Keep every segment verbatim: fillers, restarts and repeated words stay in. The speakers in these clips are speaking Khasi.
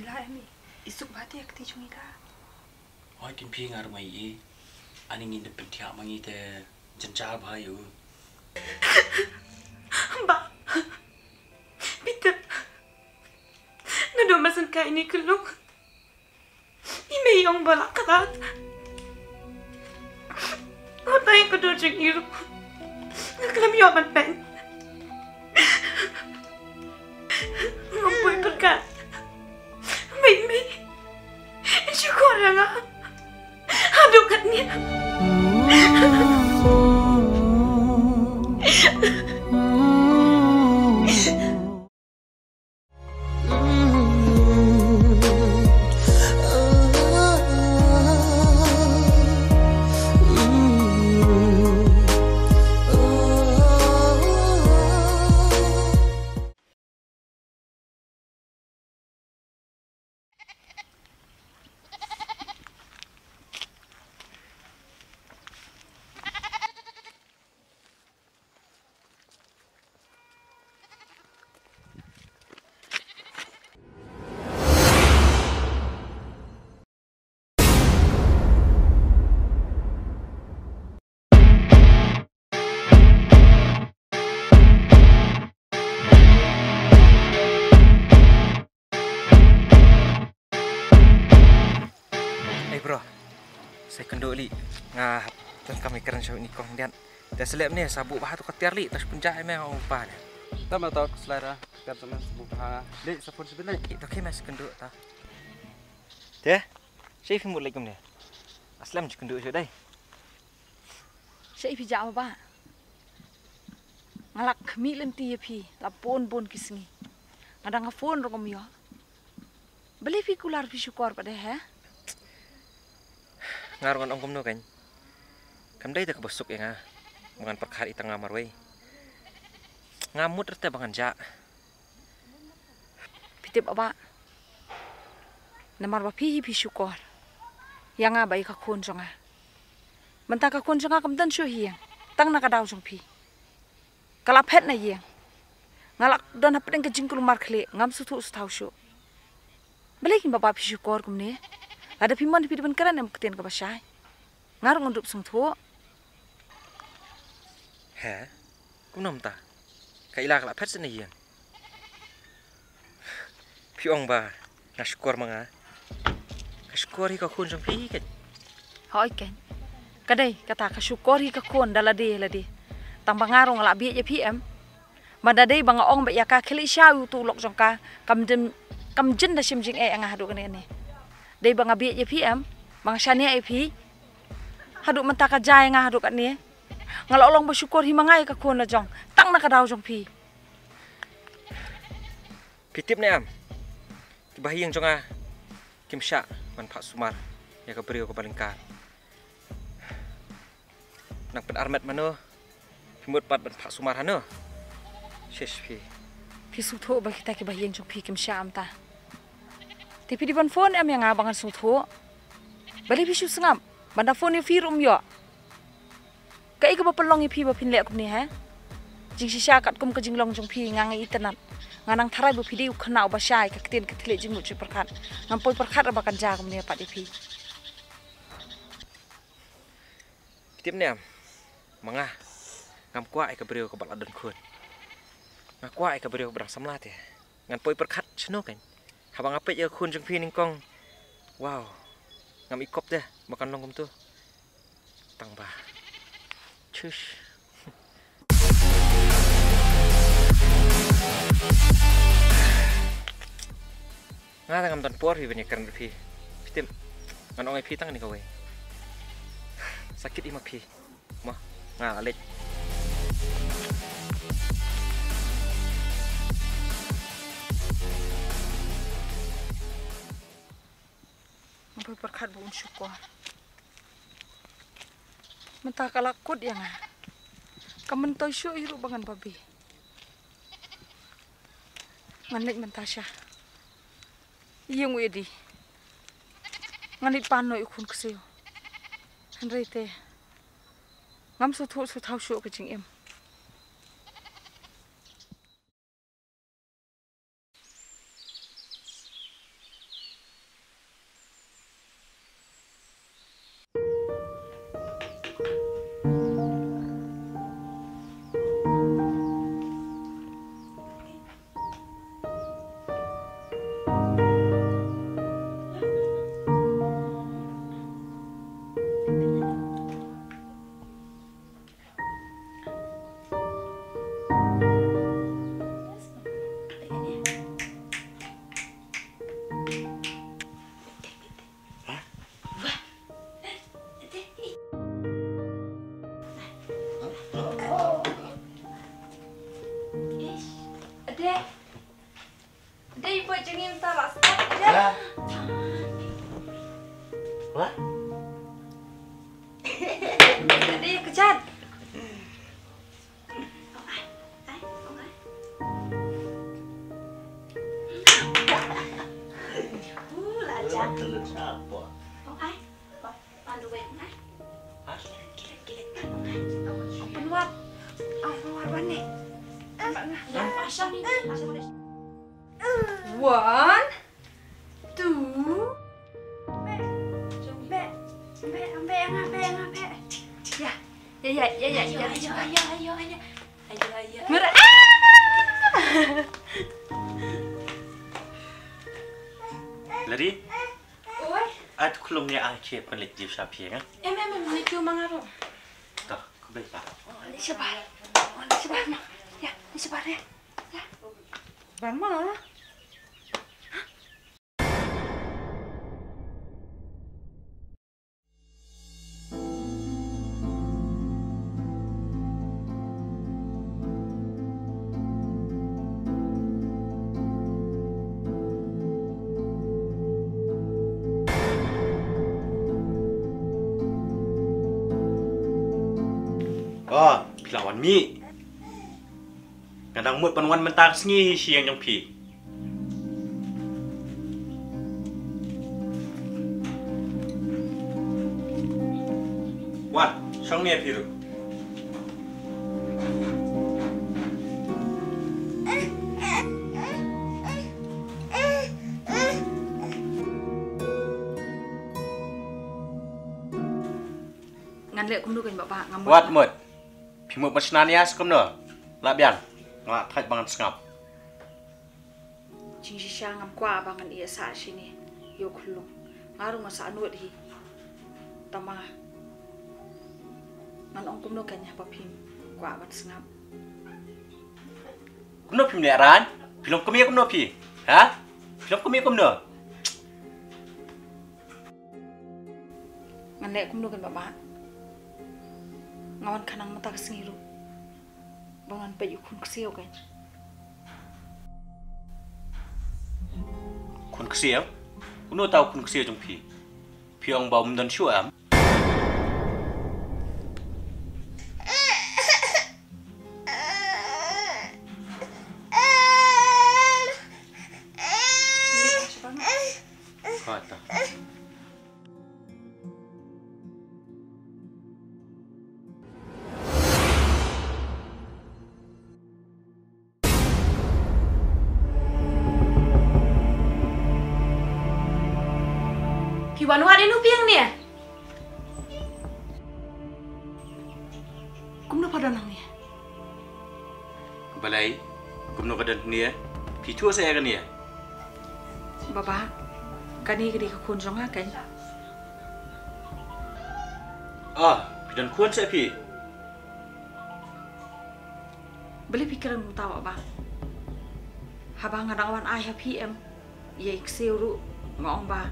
La em i, i suk bha te ïa kti jong i da. Hoi kin phi ngar mai i. Ani ngin da pynthiah ma ngi te jynjar bha ïa u. Ba. Peter. Naduh mynsan ka ini ka long. I mei ong ba la khlad. Hooid, ka dur jong i ruh nga khlem ïoh ban peit. Ngam poi pyrkhat ba i mei in shu khor ïa nga haduh katne. Ei bro, sa ïakynduh lei, nga hap donkam ïakren sha une u kong diat. Te sa leh mynne sa buh bha tu ka tiar lei, tang shu pynjah ïa me ha u pa ne. Tam ma tok slai ra, tiar sa me sa buh bha. Lei sa phone sa bin lei. Ïa to khie me sa ïakynduh ta. Te, shaei phi mut leit kumne? Nga slem ju ïakynduh shuh dei. Shaei phi jah Baba? Nga la khmih lynti ïa phi la bun bun ki sngi. Nga dang phone ruh ngam ïoh. Balei phi kular phi shukor pat de he? Nga ruh ngan ong kumno keiñ. Kam dei te kaba suk ïa nga ba ngan pyrkhat ïa tang nga marwei. Nga mut rta ba ngan jah. Phi tip Baba, namar ba phi hi phi shukor ïa nga bad ïa ka khun jong nga. Mynta ka khun jong nga kam don shuh ha ïing, tang na ka daw jong phi. Ka la phet na ïing. Nga la don hapdeng ka jingkulmar khlieh, ngam sngewthuh sngewthaw shuh. Balei keiñ Baba phi shukor kumne? Lada phi mon phi dei ban kren em ktien kaba shai. Nga ruh ngan dup sngewthuh. He? Kumno mynta? Ka Ila ka la phet sha na ïing. Phi ong ba nga shukor ma nga? Ka shukor hi ka khun jong phi keiñ. Hooid keiñ. Ka dei kata, ka shukor hi ka khun da lade lade. Tang ba nga ruh nga la bieit ïa phi em. Ba da dei ba nga ong ba ïa ka khlieh sha uto u lok jong ka, kam jin, kam jin da shim jingeh ïa nga haduh kane kane. Dei ba nga bieit ïa phi em, ba nga shaniah ïa phi. Haduh mynta ka jia ïa nga haduh katne. Nga la long ba shukor hi ma nga ïa ka khun la jong, tang na ka daw jong phi. Phi tip ne em, kiba ha ïing jong nga kim shah ban phah sumar ïa ka briew kaba lyngkar. Nang pynarmet mano, phi mut pat ban phah sumar hano? Shish phi. Phi sngewthuh ba kita kiba ha ïing jong phi kim shah mynta. Te phi dei ban phone em ïa nga ba ngan sngewthuh? Balei phi shu sngap? Ban da phone ïa phi ruh ym ïoh. Kaei kaba pynlong ïa phi ba phin leh kumne he? Jingshisha katkum ka jinglong jong phi nga nga itynnad. Nga nang tharai ba phi dei u khynnah uba shai, ka ktien ka thylliej jingmut jingpyrkhat. Ngam poi pyrkhat ba kan jia kumne pat ïa phi. Phi tip ne em, ma nga ngam kwah ïa ka briew kaba la don khun. Nga kwah ïa ka briew kaba dang samla te. Ngan poi pyrkhat shano keiñ haba nga peit ïa ka khun jong phi nyngkong. Wow. Ngam i kop te ba kan long kumto. Tang ba. Shush. Nga te ngam don por hi ban ïakren bad phi. Phi tip, ngan ong ïa phi tang kane kawei. Sa kit i ma phi. Mo, nga la leit. Nga poi pyrkhat ba un shukor. Mynta ka la kut ïa nga. Kam myntoi shuh ïa ruh ba ngan babe. Ngan leit mynta sha ïing u Edi. Ngan leit pan noh ïa u khun ksiew. Hynrei te ngam sngewthuh sngewthaw shuh ka jingim. Dei ba jingim ta la start. Ya. Wah. Dei kejat. Ong ai, ong ai, ong ai. Uh, la jam. Ong ai. Ong ai. Ong ai. Kilit, kilit, ong ai. Ong ai. Ong ai. Ong ai. One, two. Be, be, be, be, be, be. Ya, ya, ya, ya, ya, ya. Ayo, ayo, ayo, ayo, ayo. Ayo, ayo. Mera. Ah! Lari? Oi. At kulung ni a che pen lek jiu sha phi nga. Em, em, em, ni kiu mangaro. Ta, ku bai pa. Oh, ni sebar. Oh, ni sebar ma. Ya, ni sebar ya. Ya. Bar ma. Oh, phi la wan mih. Nga dang mut ban wan mynta ka sngi hi sha ïing jong phi. Wan, shong ne phi ruh. Ngan leh kumno kein baba, ngam mut. Wat mut. Phi mut ban shna nia sa kumno? Lah biang. Nga lah thait ba ngan sngap. Jingshisha ngam kwah ba ngan ïa sah shane ïa u khyllung. Nga ruh nga sah nud hi. Tangba ngan ong kumno kein haba phim kwah ban sngap. Kumno phim leh rang? Phi long kmie kumno phi? Ha? Phi long kmie kumno? Ngan leh kumno kein baba? Nga wan khnang mynta ka sngi ruh. Ba ngan peit u khun ksiew kein. Khun ksiew? Uno uta u khun ksiew jong phi? Phi ong ba um don shuh em? Kata. Phi wan wad ïa u biang ne? Kumno pha don hangne? Balei? Kumno ka don hangne? Phi thuh sa ïa kane? Baba, kane ka dei ka khun jong nga kein. Ah, phi don khun sa phi? Balei phi kren kumta baba? Haba nga dang wan ai ha phi em, ïa i ksiew ruh nga ong ba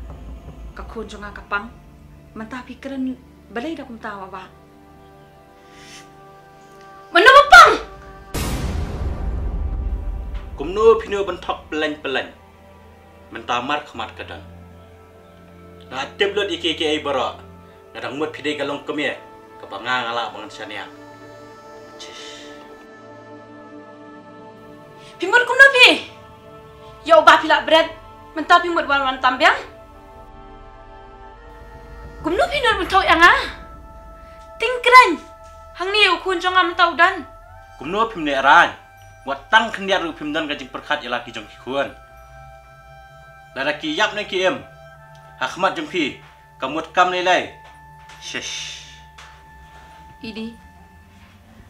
ka khun jong nga ka pang. Mynta phi kren balei da kumta baba? Mano ba pang? Kumno phi nud ban thok pyllein pyllein? Mynta markhmat ka don. Nga tip lut ïa kiei kiei baroh. Nga dang mut phi dei ka longkmie kaba nga nga lah ban shaniah. Chish. Phi mut kumno phi? Ïa uba phi lah bret mynta phi mut wan wan tam biang. Kumno phi nud ban thok ïa nga? Ting kren. Hangne u khun jong nga mynta u don. Kumno phim neh rang? Wat tang khyndiat ruh phim don ka jingpyrkhat ïa la ki jong ki khun. Lada ki ïap ne ki im ha khmat jong phi, ka mut kam lei lei. Shish. Idi.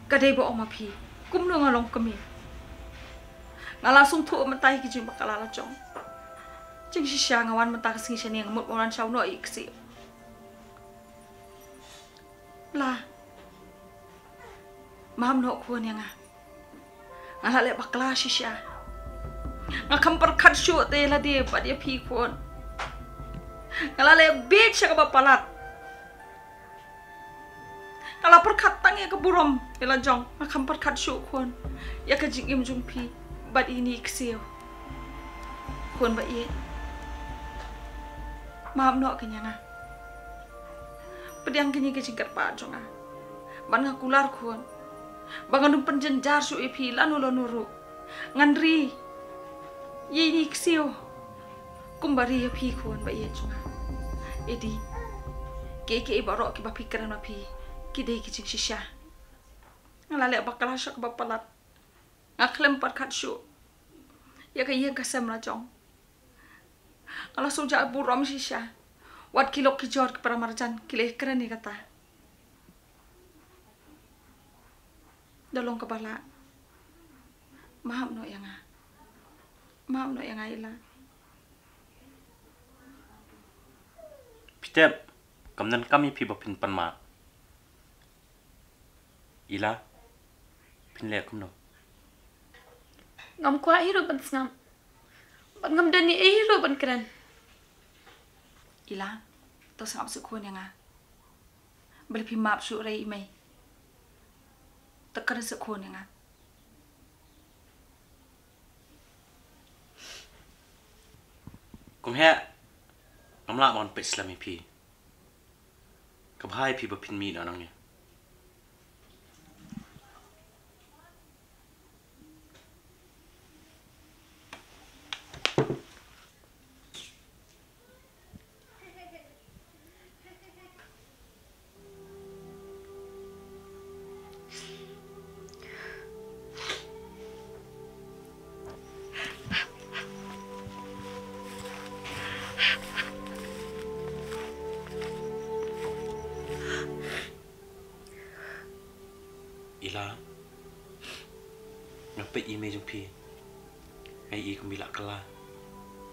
Ka dei ba ong ma phi kumno nga long kmie. Nga la sngewthuh mynta ïa ki jingbakla la jong. Jingshisha nga wan mynta ka sngi shane nga mut ban wan shaw noh ïa i ksiew. La. Mam noh khun ïa nga. Nga la leh bakla shisha. Nga kham pyrkhat shuh te lade bad ïa phi khun. Nga la leh bieit sha kaba palat. Nga la pyrkhat tang ïa ka burom ïa la jong. Nga kham pyrkhat shuh khun ïa ka jingim jong phi bad ine i ksiew. Khun ba ïeit, map noh kane ïa nga. Pdiang kane ka jingkyrpad jong nga. Ban nga kular khun ba ngan ym pynjynjar shuh ïa phi lano lano ruh. Ngan ri ïa ine i ksiew kumba ri ïa phi khun ba ïeit jong nga. Edi, kiei kiei baroh kiba phi kren ma phi ki dei ki jingshisha. Nga la leh bakla sha kaba palat. Nga khlem pyrkhat shuh ïa ka ïing ka sem la jong. Nga la shu jah burom shisha. Wat ki lok ki jor ki para marjan ki la kren ïa kata. Da long kaba lah, map noh ïa nga. Map noh ïa nga Ila. Phi tip, kam donkam ïa phi ba phin pan map. Ila, phin leh kumno? Ngam kwah hi ruh ban sngap. Bad ngam don ei ei hi ruh ban kren. Ila, to sngap seh khun ïa nga. Balei phi map shuh re i mei? To kren seh khun ïa nga. Kum heh, ngam lah ban peit slem ïa phi. Ka bha ïa phi ba phin mih noh nangne. Ila, nga peit i mei jong phi, nga i kum i la kylla,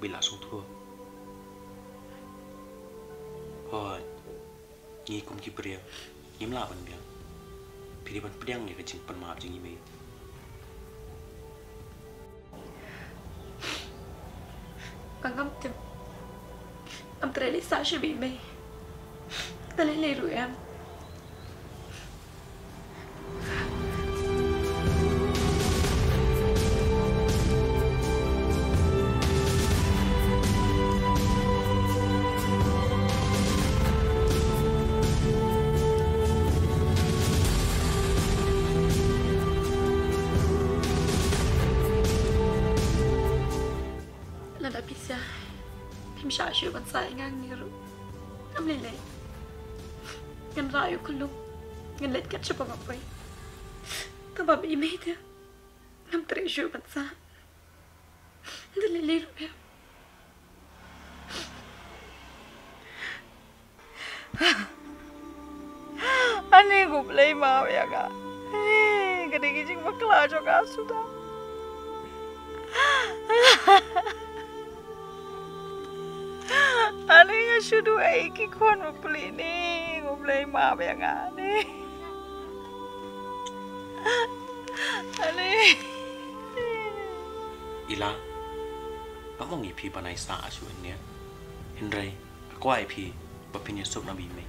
i la sngewthuh. Hooid, ngi kum ki briew ngim lah ban biang. Phi dei ban pdiang ïa ka jingpan map jong i mei. Nga ngam tip. Ngam treh leit sah shuh bad i mei. Te lei lei ruh em. Lada phi sah, phim shah shuh ban sah ïa nga hangne ruh. Ngam lei lei. Ngan rah ïa u khyllung, ngan leit kat sha ba nga poi. Tang ba i mei te ngam treh shuh ban sah. Te lei lei ruh em. Ani, ko Blei map ïa nga. Ani, ka dei ka jingbakla jong nga suda. Ani, nga shu duh ïa ki khun bapli ni, ko Blei map ïa nga ni. Ani. Ila, nga ong ïa phi ban ai sah shuh hangne. Hynrei nga kwah ïa phi ba phin ïasuk na bynta i mei.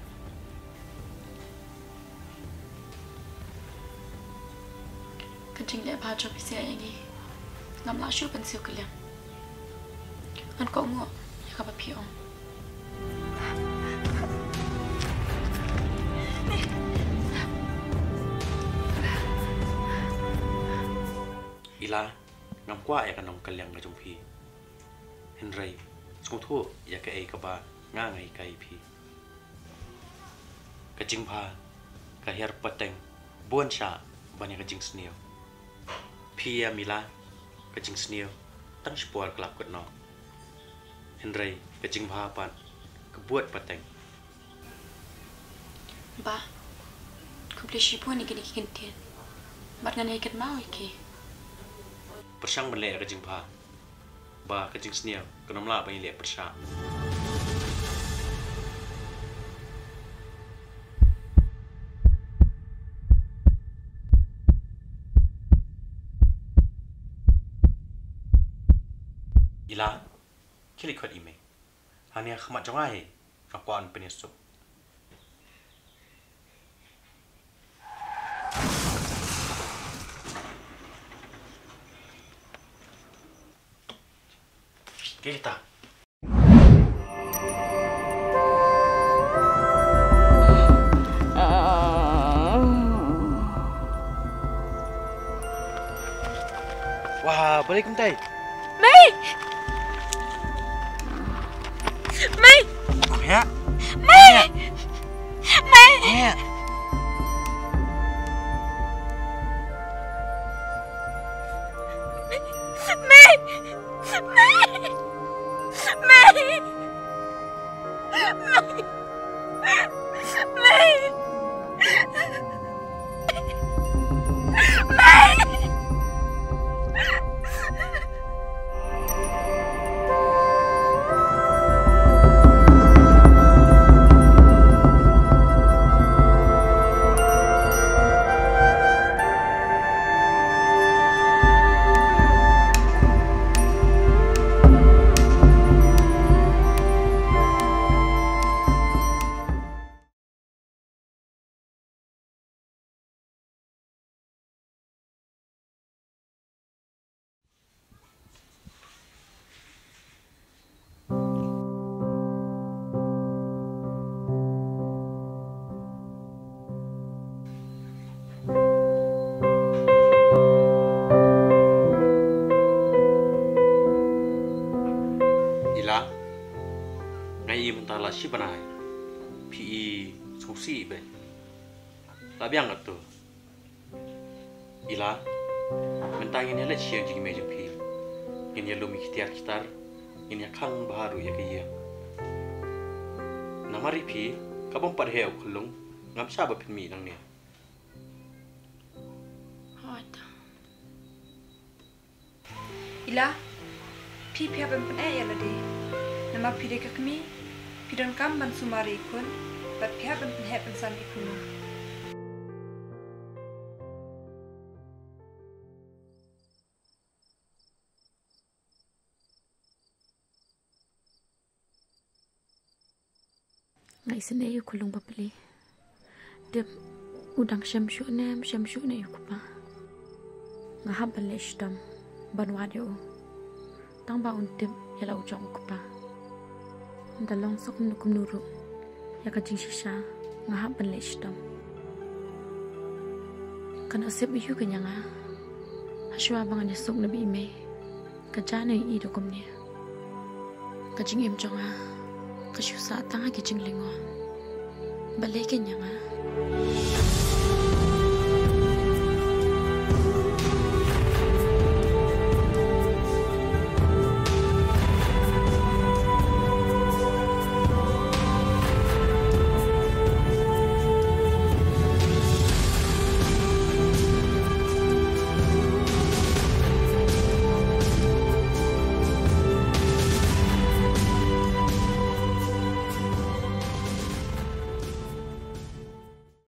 Ka jingleh bha jong phi sha ïa ngi, ngam lah shuh ban siew kylliang. Ngan kohnguh ïa kaba phi ong. Ila, ngam kwah ïa ka nongkylliang ka jong phi. Hynrei sngewthuh ïa kaei kaba nga nga hikai ïa phi. Ka jingbha ka hiar pateng bun shah ban ïa ka jingsniew. Phi ïa Mila, ka jingsniew tang shipor ka la kut noh. Hynrei ka jingbha pat ka bud pateng. Bah, khublei shibun ïa kine ki kyntien. Bad ngan ïai kynmaw ïa ki. Pyrshang ban leh ïa ka jingbha, ba ka jingsniew kan ym lah ban ïaleh pyrshah. Ila, khie leit khot i mei. Hangne ha khmat jong nga hi, nga kwah ban pynïasuk. Kita. Wah, balik kumtai. Mei! Mei! Mei! Mei! Mei! Mei! Ila, nga i mynta la shi bnai, phi i sngewsih bha. La biang katto. Ila, mynta ngin ïa leit sha ïing jingmei jong phi. Ngin ïa lum ïa ki tiar ki tar, ngin ïa khang bha ruh ïa ka ïing. Namar ïa phi, ka bym pat heh u khyllung, ngam shah ba phin mih nangne. Hooid. Ila, phi, phi hap ban pyneh ïa lade. Namar phi dei ka kmie, phi donkam ban sumar ïa i khun, bad phi hap ban pynheh pynsan ïa i khun. Nga isynei ïa u khyllung ba pli. Tip, u dang shem shuh ne em shem shuh ne ïa u kpa. Nga hap ban leh shitom ban wad ïa u. Tang ba un tip ïa la u jong u kpa. Ynda long sa kumno kumno ruh, ïa ka jingshisha nga hap ban leh shitom. Ka nusip ïa u ka ñiang nga. Hashwa ba ngan ïasuk na ba i mei, ka jia na i da kumne. Ka jingim jong nga ka shu sah tang ha ki jinglyngngoh. Balei ka ñiang nga?